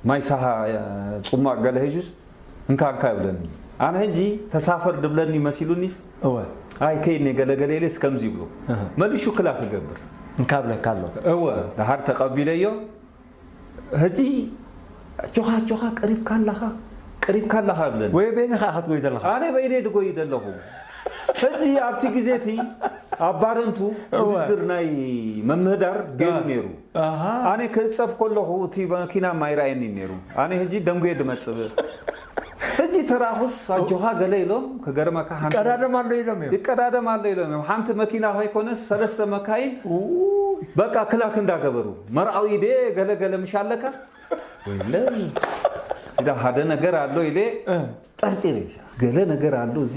ማይ ሳሃ ፅሟቅ ገለ ህጁስ እንካ እንካ ይብለኒ ኣነ ህጂ ተሳፈር ድብለኒ መሲሉኒስ እወ ኣይ ከይድኒ ገለገለ ኢለስ ከምዚ ይብሎ እህ። መሊሹ ክላክ ይገብር እንካ ብለካ ኣሎ እወ ደሓር ተቐቢለዮ ህጂ ጆኻ ጆኻ ቀሪብካ ኣለኻ ቀሪብካ ኣለኻ ይብለኒ ወይ በይንኻ ክትጎይ ዘለኻ ኣነ በይነይ ድጎይ ደለኹ ህጂ ኣብቲ ግዜ እቲ ኣብ ባረንቱ እወ። ውድድር ናይ መምህዳር ገይሩ ነይሩ ኣሃ ኣነ ክእፀፍ ከለኹ እቲ መኪና ማይረኣየኒ ነይሩ ኣነ ህጂ ደንጉየ ድመፅእ ህጂ ተራኹስ ኣጆኻ ገለ ኢሎም ክገርመካ ሓንቲ ቀዳደም ኣሎ ኢሎም እዮም ይቀዳደም ኣሎ ኢሎም እዮም ሓንቲ መኪና ከይኮነስ ሰለስተ መካይን በቃ ክላክ እንዳገበሩ መርዓዊ ደ ገለ ገለ ምሽ ኣለካ ወይለይ ሲዳ ሓደ ነገር ኣሎ ኢለ ጠርጢረ ገለ ነገር ኣሎ እዚ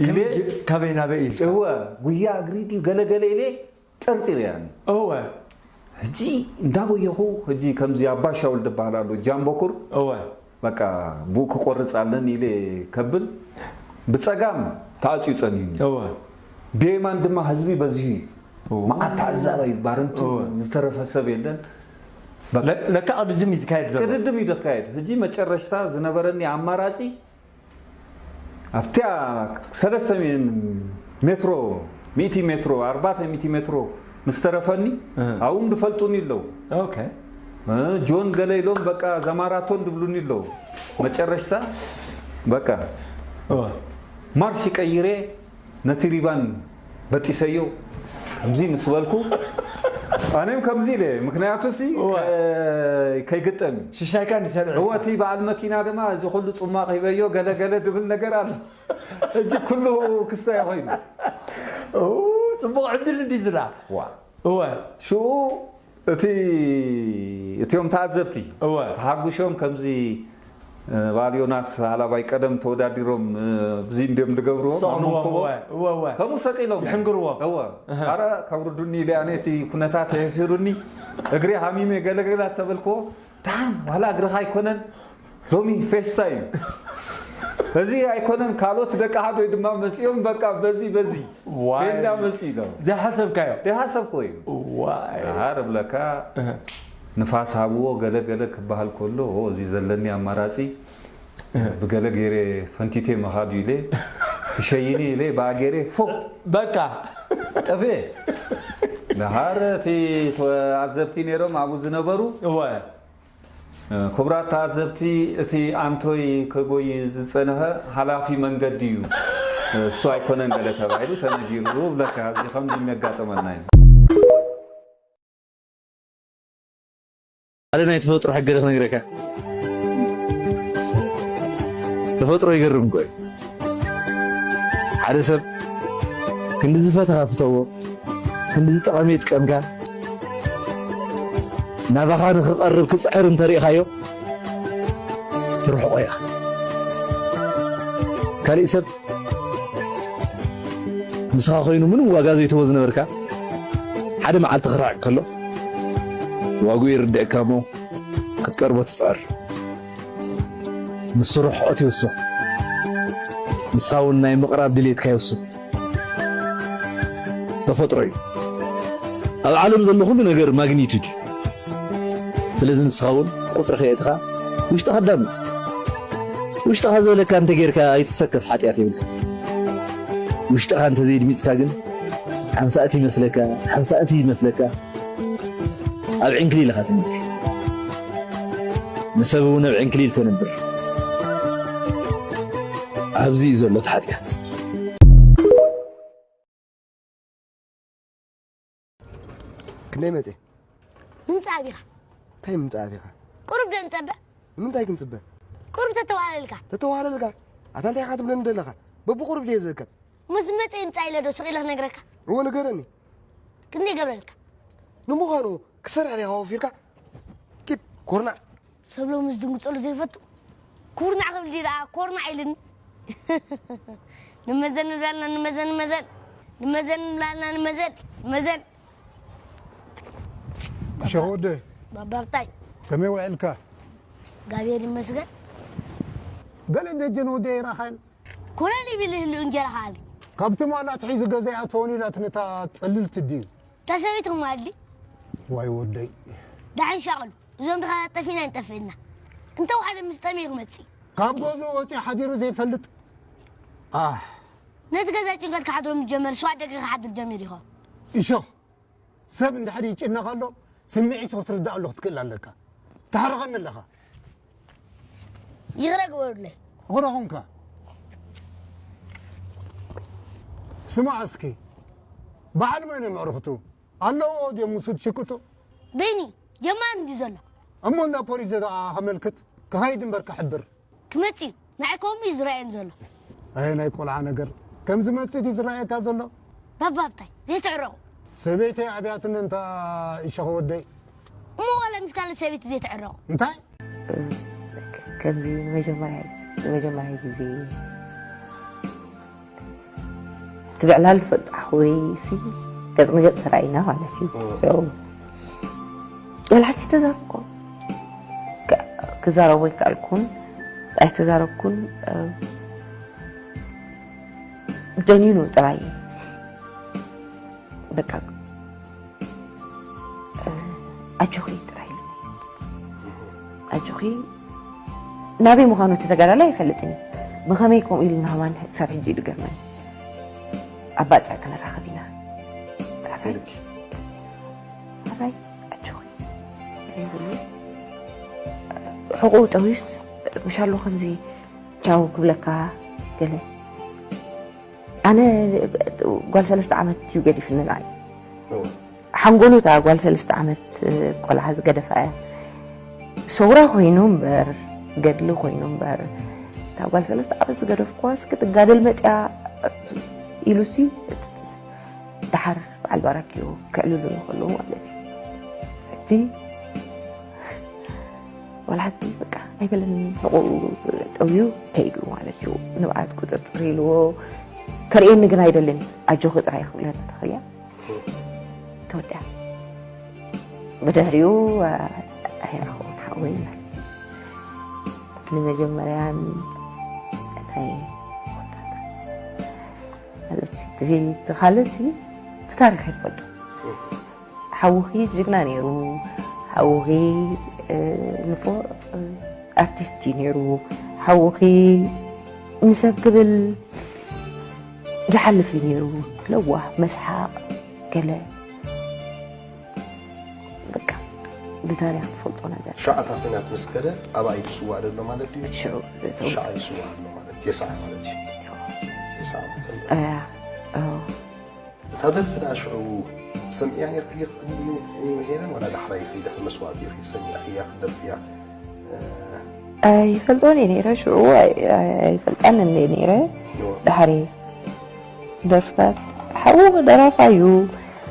ኢለ ከመይ ጌ- ካበይ ናበይ ኢል እወ ጉያ እግሪ ድዩ ገለ ገለ ኢለ ጠርጢረ ያኒ እወ ሕጂ እንዳጎየኹ ሕጂ ከምዚ ኣባሻውል ዝበሃል ኣሎ ጃምቦኩር እወ በቃ ብኡ ክቆርፅ ኣለን ኢለ ከብል ብፀጋም ተኣፅዩ ፀኒኒ እወ ብየማን ድማ ህዝቢ በዚሁ እዩ መዓት ተዓዛባይ ባረንቱ ዝተረፈ ሰብ የለን ለ- ለካ ቅድድም እዩ ዝካየድ ዘሎ ቅድድም እዩ ዝካየድ ህጂ መጨረሽታ ዝነበረኒ ኣማራፂ ኣብቲያ ሰለስተ ሜትሮ ሚእቲ ሜትሮ ኣርባዕተ ሚእቲ ሜትሮ ምስ ተረፈኒ ኣብኡም ዝፈልጡኒ ኣለዉ ኦኬ እ፣ ጆን ገለ ኢሎም በቃ ዘማራቶን ዝብሉኒ ኣለዉ መጨረሽታ በቃ እወ ማርሽ ቀይሬ ነቲ ሪባን በጢሰዮ ከምዚ ምስ በልኩ ኣነም ከምዚ ኢለ ምክንያቱ ሲ እወ። ከይግጠም እዩ ሽሻይካ እንዲሰንዑ እወ እቲ በዓል መኪና ድማ እዚ ኩሉ ፅማቕ ሂበዮ ገለገለ ድብል ነገር ኣሎ እዚ ኩሉ ክስታይ ኮይኑ ጽቡቕ ዕድል እንዲ ዝላ ዋ እወ ሽኡ እቲ እቲኦም ተዓዘብቲ እወ ተሓጉሾም ከምዚ ባል ዮናስ ሃላባይ ቀደም ተወዳዲሮም እዚ እንዲም ዝገብርዎ ሰቕልዎም እወ እወ እወ ከምኡ ሰቂሎም ይሕንግርዎም እወ ኣረ ከብርዱኒ ኢለ ኣነ እቲ ኩነታት የፊሩኒ እግሪ ሃሚመ ገለገላ ተበልክዎ ደሓን ዋላ እግርኻ ኣይኮነን ሎሚ ፌስታ እዩ እዚ ኣይኮነን ካልኦት ደቂ ሓደ ድማ መፂኦም በቃ በዚ በዚ ዋይ ቤንዳ መፂ ኢሎም ዘይሓሰብካዮ ደይሓሰብክዎ እዩ ዋይ ደሃር እብለካ እህ። ንፋስ ሃብዎ ገለ ገለ ክበሃል ከሎ፣ ኦ፣ እዚ ዘለኒ ኣማራጺ ብገለ ገይረ ፈንቲቴ ምኻድ ኢለ፣ ክሸይኒ ኢለ ብኣ ገይረ ፎ በቃ። ጠፍኤ። ደሓር እቲ ተዓዘብቲ ነይሮም ኣብኡ ዝነበሩ። እወ። ክቡራት ተዓዘብቲ፣ እቲ ኣንቶይ ከጎይ ዝጸንሐ ሓላፊ መንገዲ እዩ፣ እሱ ኣይኮነን ገለ ተባሂሉ ተነጊሩ ብለካ፣ እዚ ከምዚ የሚያጋጥመና እዩ። ሓደ ናይ ተፈጥሮ ሕገ ዶ ክነግረካ? ተፈጥሮ ይገርም እኮ እዩ። ሓደ ሰብ ክንዲ ዝፈተኻ ፍተዎ፣ ክንዲ ዝጠቐመ ይጥቀምካ፣ ናባኻ ንኽቐርብ ክጽዕር እንተሪእኻዮ፣ ትርሕቆ ኢኻ። ካሊእ ሰብ ንስኻ ኮይኑ ምንም ዋጋ ዘይትህቦ ዝነበርካ፣ ሓደ መዓልቲ ክርሕቅ ከሎ፣ ዋግኡ ይርድእካ እሞ፣ ክትቀርቦ ትጽዕር። ንሱ ርሕቀት ይውስኽ። ንስኻ እውን ናይ ምቕራብ ድሌትካ ይውስኽ። ተፈጥሮ እዩ። ኣብ ዓለም ዘሎ ኩሉ ነገር ማግኒቱድ እዩ። ስለዚ ንስኻ እውን ቁጽሪ ከየእትኻ ውሽጥኻ ኣዳምጽ። ውሽጥኻ ዝበለካ እንተጌርካ ኣይትሰከፍ፣ ሓጢኣት የብልካ። ውሽጥኻ እንተዘይድሚጽካ ግን ሓንሳእቲ ይመስለካ፣ ሓንሳእቲ ይመስለካ። ኣብ ዕንክሊል ኢኻ ትነብር። ንሰብ እውን ኣብ ዕንክሊል ተንብር። ኣብዚ እዩ ዘሎ እቲ ሓጢኣት። ክንደይ መጽየ? ምምጻእ ኣቢኻ። እንታይ ምምጻእ ኣቢኻ? ቁሩብ ዶ ንጸበ? ንምንታይ ክንጽበ? ቁሩብ ተተዋህለልካ። ተተዋህለልካ? ኣታ እንታይ ኢኻ ትብለኒ ዘለኻ? በብቁሩብ ድየ ዝእከብ? ምስ መጸ ይምጻእ ኢለ ዶ ስቕ ኢለ ክነግረካ? እወ ንገረኒ። ክንደይ ገብረልካ? ንምዃኑ ክሰርሕ ዲኻ ወፊርካ? ኪድ ኮርናዕ። ሰብ ሎሚ ዝድንግጸሉ ዘይፈቱ ኩርናዕ ክብል ድዩ ደኣ ኮርናዕ ኢልኒ። ንመዘን ንብላልና ንመዘን ንመዘን ንመዘን ንብላልና ንመዘን ንመዘን። እሸ ወደ ባባብታይ ከመይ ውዕልካ? ጋብሔር ይመስገን። ገለ ደጀን ወደ ይራኻን ኮለል ይብል ይህሉ እንጀራ ኻሊ። ካብቲ ማላ ትሒዙ ገዛ ይኣትወን ኢላትኒ እታ ጽልልቲ ድዩ? እታ ሰበይትኹም ኣድሊ? ዋይ ወደይ። ደሓን ሻቕሉ። እዞም ድኻ ጠፊና ይንጠፍእና። እንተ ወሓደ ምስ ጠምየ ክመጽእ። ካብ ገዝኡ ወጺኡ ሓዲሩ ዘይፈልጥ? ኣህ። ነቲ ገዛ ጭንቀት ክሓድሮ ምስ ጀመረ ስዋ ደገ ክሓድር ጀሚሩ ይኸውን። እሾኽ። ሰብ እንድሕር ይጭነቕ ኣሎ፣ ስምዒቱ ክትርዳእሉ ክትክእል ኣለካ። ትሕርቐኒ ኣለኻ። ይቕረ ግበሩለይ። ይቕረ ኹንካ። ስማዕ እስኪ፣ በዓል መን እዮም ኣዕሩኽቱ? ኣለዎ ድዮም ውሱድ ሽቅጡ? በይኒ፣ ጀማሪ እንዲ ዘሎ። እሞ እንዳ ፖሊስ ደኣ ከመልክት፣ ክኸይድ እምበር ክሕብር። ክመጽእ እዩ። ንዓይ ከምኡ እዩ ዝረኣየኒ ዘሎ። ኣየ ናይ ቆልዓ ነገር፣ ከም ዝመጽእ ድዩ ዝረኣየካ ዘሎ? ባባ ሃብታይ፣ ዘይትዕረቑ። ሰበይተይ ኣብያትኒ እንታ ይሸኸ ወደይ። እሞ ዋላ ምስ ካልእ ሰበይቲ ዘይትዕረቑ። እንታይ? ከምዚ ንመጀመርያ፣ ንመጀመርያ ግዜ እቲ ብዕላል ዝፈጣኹ ወይ ሲ ገጽ ንገጽ ተራኢና ማለት እዩ። ኦ። So፣ ወላ ሓንቲ ተዛረብኩ። ክ-፣ ክዛረቦ ኣይከኣልኩን። ኣይተዛረብኩን። እ፣ ደኒኑ ጥራይ። በቃ፣ እ፣ ኣጆኺ ጥራይ ኢሉ። ኣጆኺ ናበይ ምዃኑ እቲ ተጋዳላይ ኣይፈልጥን እዩ። ብኸመይ ከምኡ ኢሉ ንሃማን ክሳብ ሕጂ እዩ ዝገርመኒ። ኣብ ባጽዕ ክንራኸብ ኢና። ኣባይ፣ ኣባይ፣ ኣጆኺ። ሕቑኡ ጠውዩስ፣ ምሻሎ ከምዚ ቻው ክብለካ ገለ። ኣነ ጓል ሰለስተ ዓመት እዩ ገዲፍኒ ንዓይ። እወ። ሓንጎሉ እታ ጓል ሰለስተ ዓመት ቆልዓ ዝገደፋ እያ። ሰውራ ኮይኑ እምበር፣ ገድሊ ኮይኑ እምበር፣ እታ ጓል ሰለስተ ዓመት ዝገደፍኩዋስ ክትጋደል መጽያ ኢሉሲ፣ ደሓር በዓል ባራክዮ ከዕልሉኒ ከለዉ ማለት እዩ። ሕጂ ዋላ ሓንቲ በቃ ኣይበለኒ፣ ሕቑኡ ጠውዩ ከይዱ ማለት እዩ። ንብዓት ቁጥርጥር ኢልዎ፣ ከርእየኒ ግን ኣይደልን። ኣጆኺ ጥራይ ክብለኒ ተኽእያ። ተወዲኣ። ብድሕሪኡ፣ ኣ-፣ ኣይረኸቦን ሓወይ ማለት እዩ። ንመጀመርያን ናይ ማለት እቲ፣ እቲ ካልእሲ ብታሪኽ ኣይፈልጦ። ሓውኺ ጅግና ነይሩ፣ ሓውኺ ንፎ ኣርቲስት እዩ ነይሩ። ሓውኺ ንሰብ ክብል ዝሓልፍ እዩ ነይሩ። ለዋህ፣ መስሓቕ፣ ገለ በቃ ብታሪኽ ትፈልጦ ነገር። ሻዕታ ኲናት ምስ ከደ ኣባይ ክስዋእ ደሎ ማለት ድዩ? ሽዑ እቶም ሻዕ ይስዋእ ኣሎ ማለት የሳዕ ማለት እዩ። የሳዕ ማለት እዩ። እያ፣ እዎ። እታ ደርፊ ደኣ ሽዑ ሰሚዕያ ነርኪ ድዩ ቅድሚ ሄለን ዋላ ዳሕራይ ኢኺ ድሕሪ መስዋእቲ ኢኺ ሰሚዕያ ክትደርፍያ? ኣይፈልጦን እየ ነይረ ሽዑ ኣይ- ኣይ- ኣይፈልጣን እንደ ነይረ። ድሓሪ ደርፍታት ሓዉ ደራፋ እዩ፣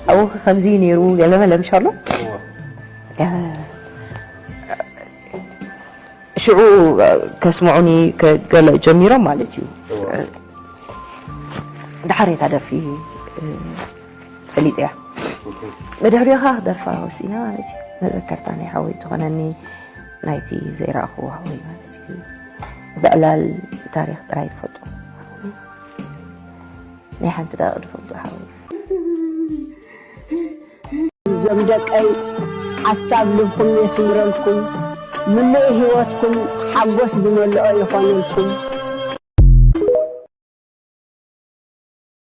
ሓዉ ከምዚ እዩ ነይሩ ገለ መለ ምሻሎ። ሽዑ ከስምዑኒ ገለ ጀሚሮም ማለት እዩ። ድሓር እታ ደርፊ ፈሊጠያ። ብድሕሪኻ ክደርፋ ወሲና ማለት እዩ። መዘከርታ ናይ ሓወይ ዝኾነኒ ናይቲ ዘይረኣኽዎ ሓወይ ማለት እዩ። ብዕላል ታሪኽ ጥራይ ትፈልጡ። ናይ ሓንቲ ደቂ ድፈልጡ ሓወይ። እዞም ደቀይ ሓሳብ ልብኩም የስምረልኩም፣ ምሉእ ህይወትኩም ሓጎስ ዝመልኦ ይኾነልኩም።